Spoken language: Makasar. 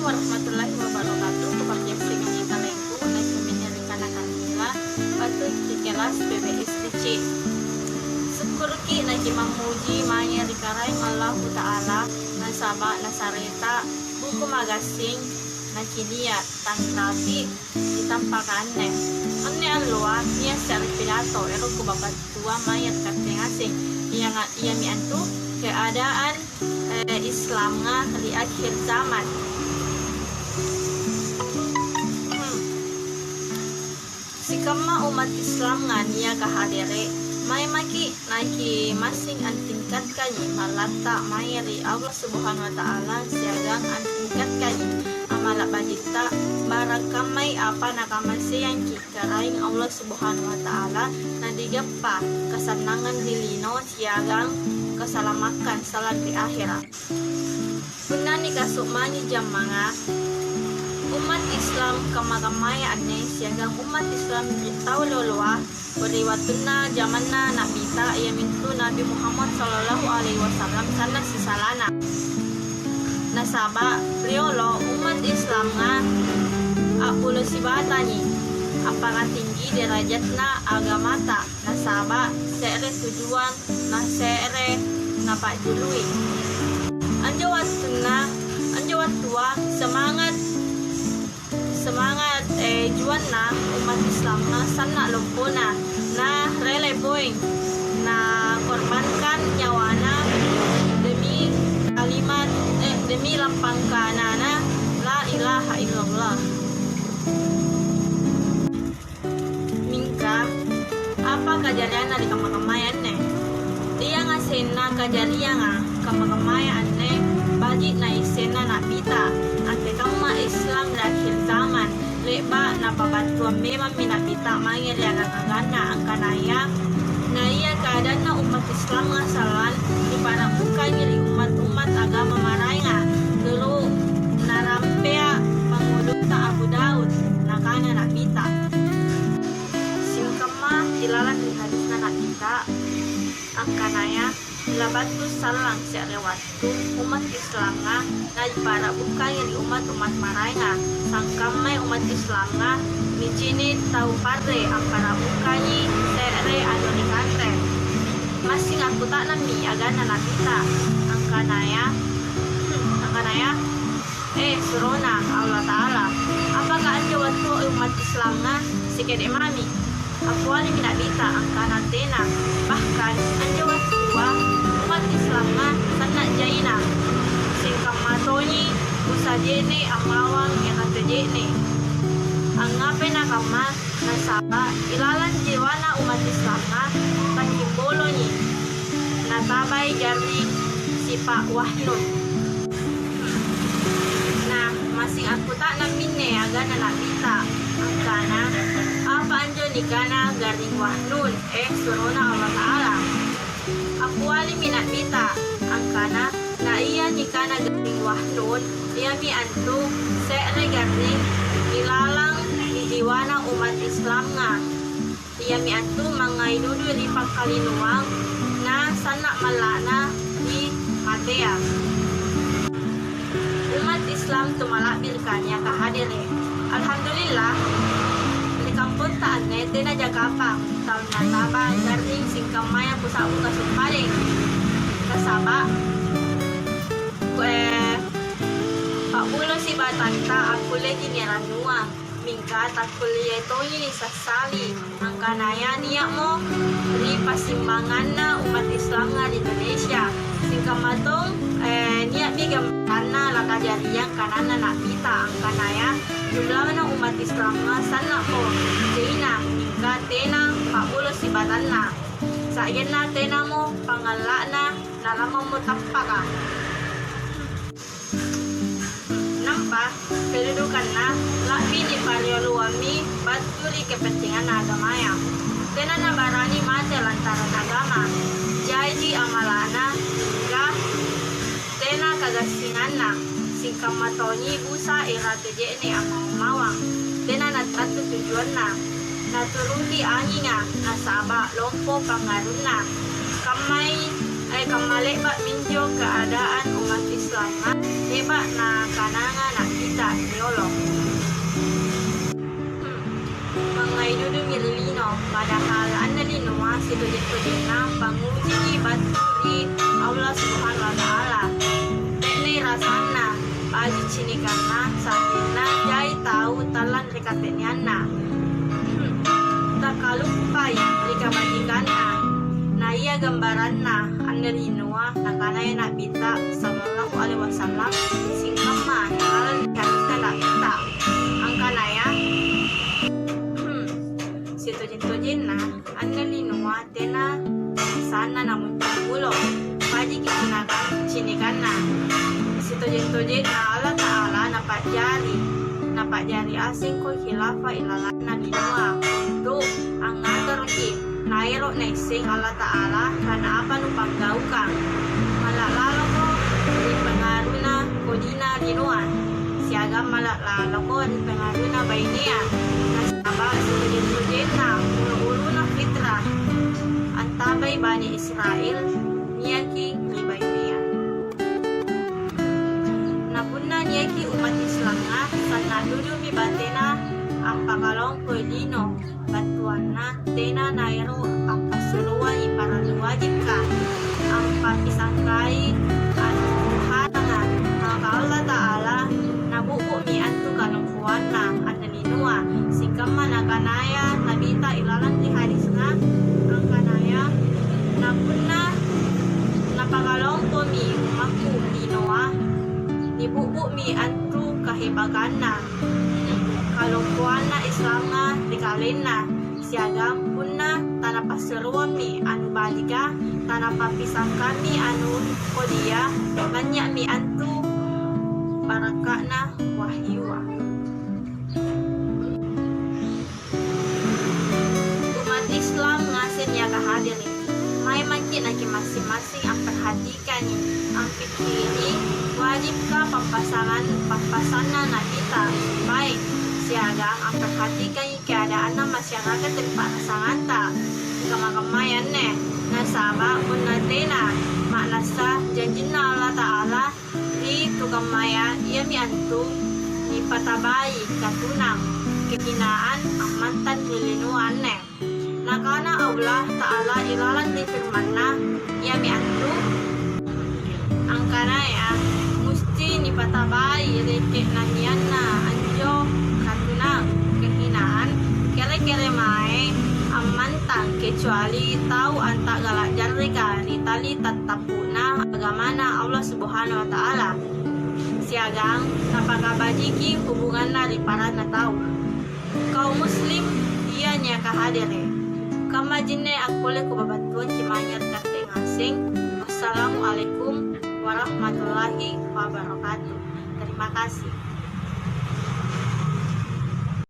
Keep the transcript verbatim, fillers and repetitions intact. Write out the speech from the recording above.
Warahmatullahi wabarakatuh. Kupakkiassengi kalengku, nakke minne ri kana Kamila, battuki kelas P B S D C. Sukkuruki nakimammuji mange ri Karaeng Allahu Ta'ala, nasaba' Nasareta buku magassing nakinia' tanrapi' ri tampaka anne. Anne alloa nia' se're pidato ero' kupabattua mae ri katte ngaseng, ianga-, iami antu keadaan, eh, Islamnga ri akhir zaman. Hmm. Sikamma umat Islamnga niaka hadere', mae maki' naiki massing antingkatkangi mallatta mae ri Allah Subhanahu wa Ta'ala siagang antingkatkangi amala' bajitta barang kammai apa nakamaseangki' Karaeng Allah Subhanahu wa Ta'ala, nadigappa kasannangang ri lino siagang kasalamakkang sallang ri ahera'. Punna nikaso'mangi jammanga, ummat Islam kamma-kammaya anne siagang ummat Islam ri tau loloa ri wattunna jamanna Na'bita, iamintu Nabi Muhammad sallallahu alaihi wasallam, sanna' sisalana. Nasaba' riolo ummat Islamnga a'bulo sibatangi, appangatinggi derajatna agamata, nasaba' se're tujuang na se're napa'jului. Anjo wattunna, anjo wattua semangat, semangat, eh, juanna umat Islamnga sanna' lompona, na rele poeng, na korbankan nyawana demi kalimat, eh, demi lampang kanana La ilaha illallah. Mingka, apa kajarianna ri kamma-kammaya anne? Ia ngasenna kajarianga kamma-kammaya anne baji' naissenna Na'bita, antekamma Islam ri akhir zaman, le'ba' napabattuang memammi Na'bita mange ri agang-aganna angkanaya, naia keadaanna ummat Islamnga sallang nipa'ra'bukangi ri ummat-ummat agama maraenga, turu narampea pangngulutta Abu Daud, nakana Na'bita. Singkamma ilalang ri hadisna Na'bita angkanaya, labattu sallang se're wattu ummat Islamnga naipara'bukangi ri ummat-ummat maraenga, sangkammai ummat Islamnga nicini' tau parre ampara'bukangi se're anjo nikanre. Massing akkuta'nammi aganna Na'bita angkanaya, angkanaya, Eh, surona Allata'ala, apaka anjo wattua ummat Islamnga sikede' mami? Appialimi Na'bita angkana tena. Bahkan anjo wattua ummat Islamnga sanna' jaina, singkamma tonji busa je'ne' ammawang iakatte je'ne'. Angngapai nakamma? Nasaba' ilalang jiwana ummat Islamnga takkimbolongi natabai garring sipa' Wahnun. Na massing akkuta'namminne aganna Na'bita angkana, "Apa anjo nikana garring Wahnun, eh, surona Allata'ala?" Appialimi Na'bita angkana, "Na ia nikana garring Wahnun, iami antu se're garring ilalang ri jiwana ummat Islamnga." Iami antu mangngai dudui ri pakkalinoang na sanna' malla'na ri matea. Ummat Islam tumala'birika niaka hadere'. Alhamdulillah, ri kamponta anne tenaja kapang tau nataba garring singkammaya kusa'bu kasumpadeng. Nasaba', eh, pa'bulo sibatanta akkulleki nirannuang. Mingka takkulleai tongi nisassali angkanaya nia'mo ri pasimmanganna umat Islamnga ri Indonesia. Singkamma tong, eh, nia'mi gambaranna lakajariang kananna Na'bita angkanaya jumlana umat Islamnga sanna'mo je'na, mingka tena pa'bulo sibatanna. Sa'genna tenamo pangalla'na nalammammo tappaka. Nampa, kedudukanna la'bi niparioloammi battu ri kepentinganna agamaya. Tena nabarani mate lantaran agama. Jaiji amala'na, mingka tena kagassinganna, singkamma tonji busa irate je'ne' ammawang-mawang. Tena nattantu tujuanna. Naturuki anginga, nasaba' lompo pangngarunna. Kammai, eh, Kamma le'ba' minjo keadaan umat Islanga, le'ba' nakananga Na'bita riolo. Hmm. Mangngai dudumi ri lino, padahal anne linoa sitojeng-tojenna pangngujiki battu ri Allah Subhanahu wa Ta'ala. Te'nei rasanna, baji' cinikanna, sa'genna jai tau tallang ri kate'neanna. Hmm. Takaluppai ri kabajikanna. Na ia gambaranna anne linoa nakanaya Na'bita sallallahu alaihi wasallam, singkamma ilalang ri hadisna Na'bita angkanaya, hmm, sitojeng-tojenna anne linoa tena sanna namuncung pulo, bajiki cinaka-, cinikanna. Sitojeng-tojenna Allata'ala napa'jari, napa'jari asengko khilafa ilalanna linoa untu' angngajaraki, naero' naisseng Allata'ala kana apa nupanggaukang. Malla' laloko ri pengaruna kodina linoa, siagang malla' laloko ri pengaruna bainea. Nasaba' sitojeng-tojenna ulu-uluna fitrah antabai Bani Israel niaki ri bainea. Na punna niaki umat Islanga, sanna' dudumi batena ampakalongkoi lino battuanna tena naero' ampassuroangi parallu wajibka, ampappisangkai anu haranga, maka Allata'ala nabu'bu'mi antu kalompoanna anne linoa, sikamma nakanaya Nabita ilalang ri hadisna angkanaya, na punna napakalompomi ummakku linoa, nibu'bu'mi antu kahebakanna, kalompoanna Islanga ri kalenna, siagang punna tanapassuroammi anu bajika, tanapappisangkammi anu kodia, lanynya'mi antu barakka'na wahyua. Umat Islam ngaseng niaka hadere', mae maki' naki' massing-massing amperhatikangi, ampikkiri wajibka pappasangan-, pappasanna Nabita paeng, siagang amperhatikangi keadaanna masyarakat ri pa'rasanganta kamma-kammaya anne. Nasaba' punna tena ma'nassa janjinna Allata'ala ri tu kammaya, iami antu nipatabai katunang kehinaan ammantang ri linoa anne. Nakana Allata'ala ilalang ri firman-Na, iami antu angkanaya musti nipatabai ri ke'nanianna anjo katunang kehinaan kere-kere mae ammantang, kecuali tau anta'gala' jarreka ri tali tattappu'na agamana Allah Subhanahu wa Ta'ala, siagang napakabajiki hubunganna ri paranna tau. Kaum muslim, ia niaka hadere'. Kamma jinne akkulle kupabattuangki mange ri katte ngaseng. Wassalamualaikum warahmatullahi wabarakatuh. Terima kasih.